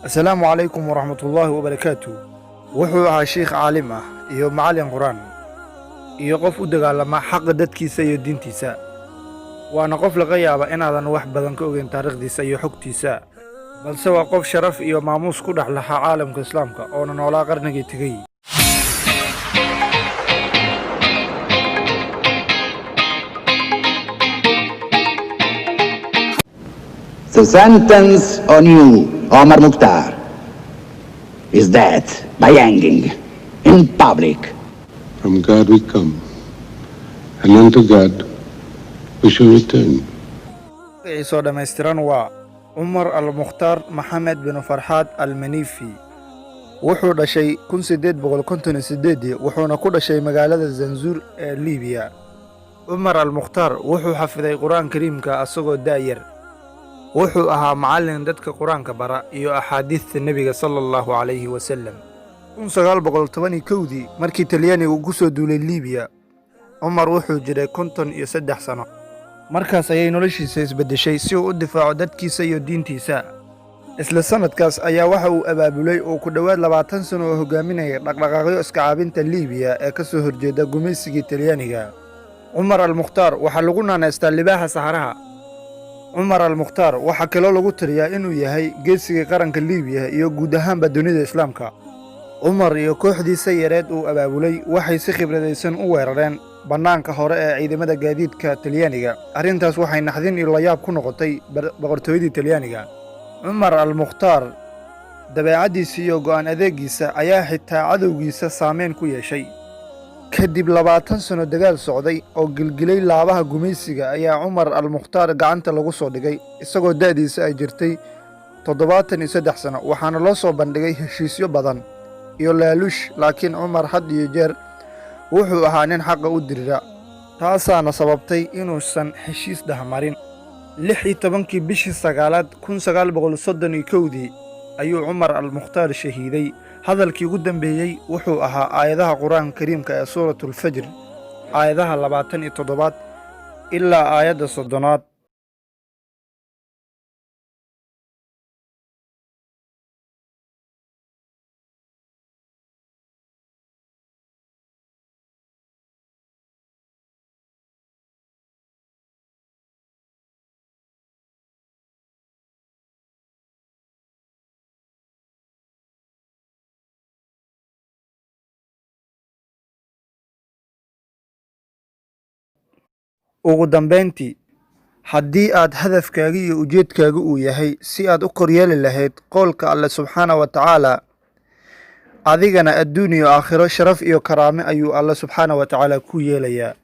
Asalaamu calaykum waraxmatullaahi wabarakaatu. Wuxuu ahaa shiikh caalim ah iyo macallin Qur'aan iyo qof u dagaalama xaqa dadkiisa iyo diintiisa. Waana qof laga yaaba inaadan wax badan ka ogeyn taariikhdiisa iyo xogtiisa, balse waa qof sharaf iyo maamuus ku dhex lahaa caalamka Islaamka oona noolaa qarnigii tegey. The sentence on you, Omar Mukhtar, is death by hanging in public. From God we come, and unto God we shall return. Magaciisoo dhammaystiran waa Cumar Al-Mukhtaar Maxamed bin Farxaad Almanifi. Wuxuu dhashay 1858-dii, wuxuuna ku dhashay magaalada Zanzuur ee Liibiya. Cumar Al-Mukhtaar wuxuu xafiday Qur-aan Kariimka asagoo da'yar. Wuxuu ahaa macallin dadka Qur-aanka bara iyo axaadiista Nebiga sala Allahu calayhi wasalam. 1911-dii, markii Talyaanigu ku soo duulay Liibiya, Cumar wuxuu jiray 53 sano. Markaas ayay noloshiisa isbeddeshay si uu u difaaco dadkiisa iyo diintiisa. Isla sannadkaas ayaa waxa uu abaabulay oo ku dhowaad 20 sano oo hogaaminayay dhaqdhaqaaqyo iska caabinta Liibiya ee ka soo horjeeda gumaysigii Talyaaniga. Cumar Al-Mukhtaar waxaa lagu naanaystaa Libaaxa Saxaraha. Cumar Al-Mukhtaar waxaa kaloo lagu tiriyaa inuu yahay geesigii qaranka Liibiya iyo guud ahaanba dunida Islaamka. Cumar iyo kooxdiisa yareed uu abaabulay waxay si khibradaysan u weerareen bannaanka hore ee ciidamada gaadiidka Talyaaniga. Arrintaas waxay naxdin iyo layaab ku noqotay boqortooyadii Talyaaniga. Cumar Al-Mukhtaar dabeecaddiisa iyo go'aan adeegiisa ayaa xitaa cadowgiisa saameyn ku yeeshay. Kadib 20 sano dagaal socday oo gilgilay laabaha gumaysiga ayaa Cumar Al-Mukhtaar gacanta lagu soo dhigay isagoo da'diisa ay jirtay 73 sano. Waxaana loo soo bandhigay heshiisyo badan iyo laaluush, laakiin Cumar had iyo jeer wuxuu ahaa nin xaqa u dirira, taasaana sababtay inuusan heshiis dhahmarin. 16-kii bishii sagaalaad 1931-dii ayuu Cumar Al-Mukhtaar shahiiday. Hadalkii ugu dambeeyey wuxuu ahaa aayadaha Qur-aanka Kariimka ee Suuratulfajr, aayadaha 27aad ilaa aayadda 30aad. Ugu dambayntii, haddii aad hadafkaaga iyo ujeedkaaga uu yahay si aad u koryeeli lahayd qowlka Alle subxaana wa tacaala, adigana adduun iyo aakhiro sharaf iyo karaame ayuu Alle subxaana wa tacaala ku yeelayaa.